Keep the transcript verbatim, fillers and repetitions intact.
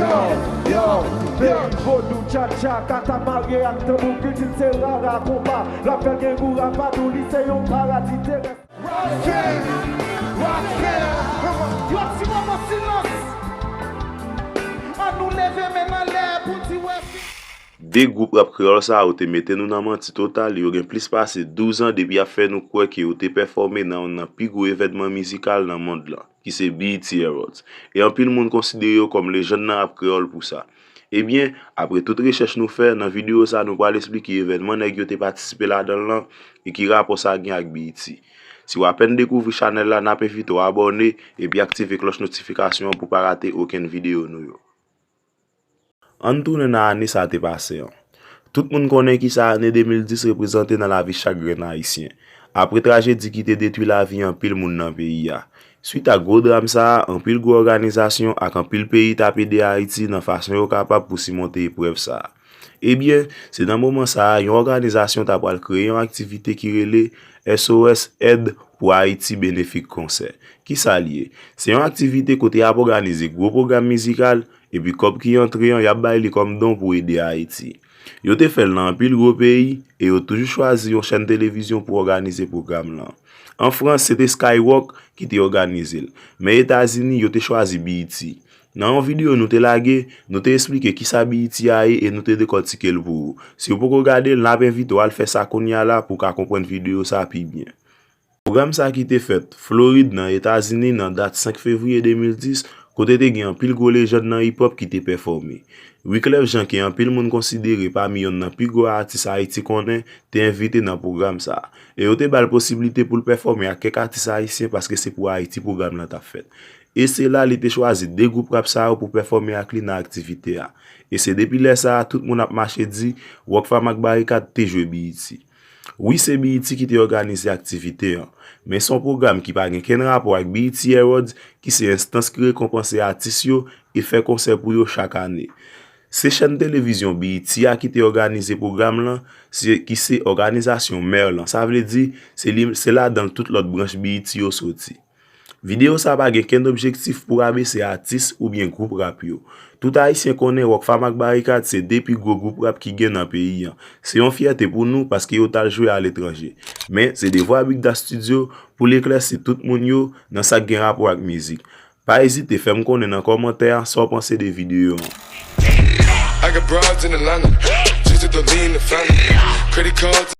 Yo, yo, peyi vodou, tchatcha, kata marye ak tanbou, kilti se rara, konpa, l ap fè gen gou rapadou, li se yon paradi terès. Rockfam, Rockfam, yon ti moman silans. Ann nou leve men n anlè pou di wè. De gwoup rap kreyòl sa yo te mete nou nan manti total, yo gen plis pase douz an depi y ap fè nou kwè ke yo te pèfòme nan youn nan pi gwo evènman mizikal nan mond lan, ki se BET Awards. E anpil moun konsidere yo kòm lejann nan rap kreyòl pou sa. Ebyen, apre tout rechèch nou fè, nan videyo sa nou pral esplike evènman nèg yo te patisipe ladan l lan e ki rapò sa gen ak BET. Si w apèn dekouvri chanèl la, n ap envite w abòne epi aktive klòch notifikasyon an pou w pa rate okenn videyo nou yo. Ann tounen nan ane sa te pase an. Tout moun konnen kisa ane de mil dis reprezante nan lavi chak grenn Ayisyen. Apre trajedi ki te detwi lavi anpil moun nan peyi a. Swit a gwo dram sa a, anpil gwo òganizasyon ak anpil peyi t ap ede Ayiti nan fason yo kapab pou simonte eprèv sa a. Ebyen, se nan moman sa a, yon òganizasyon ta pral kreye yon aktivite ki rele S O S Èd pou Ayiti Benefik Konsè. Kisa l ye? Se yon aktivite kote y ap òganize gwo pwogram mizikal, epi kòb ki antre an, y ap bay li kòm don pou ede Ayiti. Yo te fè l nan anpil gwo peyi, e yo toujou chwazi yon chèn televizyon pou òganize pwogram lan. An Frans, se te Skyrock ki te òganize l, men Etazini, yo te chwazi BET. Nan yon videyo nou te lage, nou te esplike kisa BET a ye e nou te dekòtike l pou ou. Si w poko gade l, n ap envite w al fè sa kounye a la pou w ka konprann videyo sa pi byen. Pwogram sa ki te fèt Florid nan Etazini nan dat senk fevriye de mil dis, kote te gen anpil gwo lejann nan hip hop ki te pèfòme. Wyclef Jean ke anpil moun konsidere pami yonn nan pi gwo atis Ayiti konnen te envite nan pwogram sa a. E yo te ba l posiblite pou l pèfòme ak kèk atis ayisyen paske se pou Ayiti pwogram lan t ap fèt. E se la li te chwazi de gwoup rap sa yo pou pèfòme ak li nan aktivite a. E se depi lè sa a, tout moun ap mache di, Rockfam ak Barikad te jwe BET. Wi, se BET ki te òganize aktivite an, men se yon pwogram ki pa gen kenn rapò ak BET Awards, ki se enstans ki rekonpanse atis yo e fè konsè pou yo chak ane. Se chèn televizyon BET a ki te òganize pwogram lan, se, ki se òganizasyon mè lan. Sa vle di, se li, se ladan l tout lòt branch BET yo soti. Videyo sa pa gen kenn objektif pou rabese atis oubyen gwoup rap yo. Tout Ayisyen konnen Rockfam ak Barikad se de pi gwo gwoup rap ki gen nan peyi an. Se yon fyète pou nou paske yo t al jwe aletranje. Men, se devwa Big Da Studio pou l eklèsi tout moun yo nan sa k gen rapò ak mizik. Pa ezite fè m konnen nan kòmantè a sa w panse de videyo an. I got broads in Atlanta. Just took the lean, the family. Credit cards.